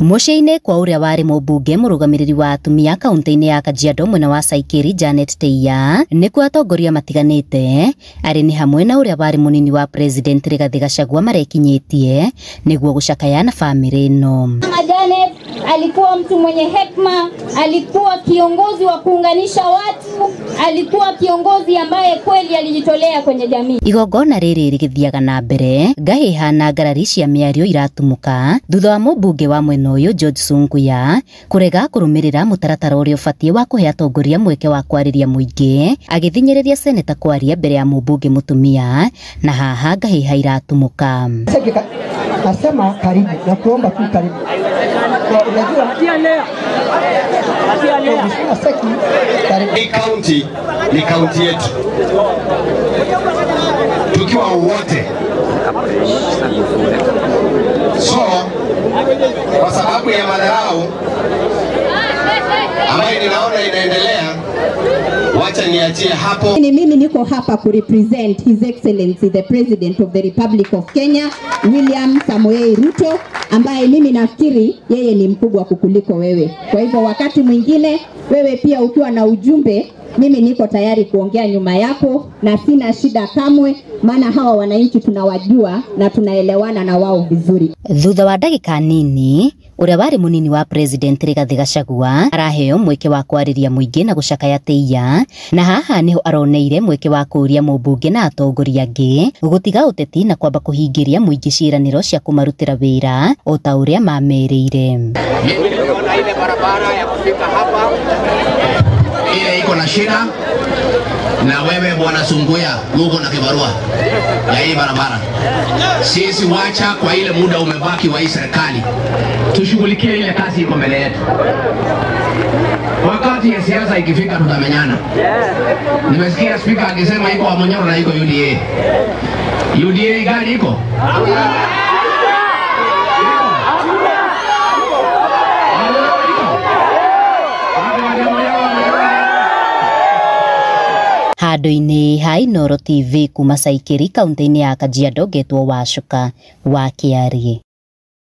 Mũciĩ-inĩ kwa ũrĩa warĩ mũmbunge mũrũgamĩrĩri wa atumia kaunti-inĩ ya Kajiado mwena wa Saikiri Janet Teia nĩkuo atongoria matiganĩte arĩ nĩ hamwe na ũrĩa warĩ mũnini wa president Rigathĩ Gachagua marekinyĩtie nĩguo gũcakaya na bamĩrĩ ĩno. Mama Janet alikuwa mtu mwenye hekima, alikuwa kiongozi wa kuunganisha watu, alikuwa kiongozi ambaye kweli alijitolea kwenye jamii. Igongona rĩrĩ rĩgĩthiaga na mbere ngahĩha na ngarari cia mĩario iratumũka thutha wa mũmbunge wa mwena ũyũ George Sunguya kũrega kũrũmĩrĩra mũtaratara ũrĩa ũbatiĩ wa kũhe atongoria mweke wa kwarĩria mũingĩ agĩthinyĩrĩria seneta kwaria mbere ya mũmbunge mũtumia na haha ngahĩha iratumũka. Nasema karibu na kuomba tu karibu. Unajua Seki, karibu. Hii kaunti ni kaunti yetu tukiwa wote, so kwa sababu ya madharau ambayo ninaona inaendelea, wacha niachie hapo. Ni mimi niko hapa kurepresent His Excellency the President of the Republic of Kenya William Samoei Ruto, ambaye mimi nafikiri yeye ni mkubwa kukuliko wewe. Kwa hivyo wakati mwingine wewe pia ukiwa na ujumbe, mimi niko tayari kuongea nyuma yako na sina shida kamwe, maana hawa wananchi tunawajua na tunaelewana na wao vizuri. Thutha wa ndagĩka nini ũrĩa warĩ mũnini wa president Rigathĩ Gachagua araheo mweke wa kwarĩria mũingĩ na gũcakaya Teia na haha niho aroneire mweke wa kũũria mũmbunge na atongoria angĩ gũtiga ũteti na kwamba kũhingĩria mũingĩ ciĩranĩro cia kũmarutĩra wĩra o ta ũrĩa mamerĩire. Mimi niliona ile barabara ya kufika hapa ile iko na shida, na wewe bwana Sunguya uko na kibarua ya hii barabara. Sisi wacha kwa ile muda umebaki wa hii serikali tushughulikie ile kazi iko mbele yetu. Wakati ya siasa ikifika tutamenyana. Nimesikia spika akisema iko Wamunyoro na iko UDA. UDA gani iko? Handũ-inĩ ha Inooro TV kuma Saikiri kaunti-inĩ ya Kajiado ngetwo Wacuka wa Kĩariĩ.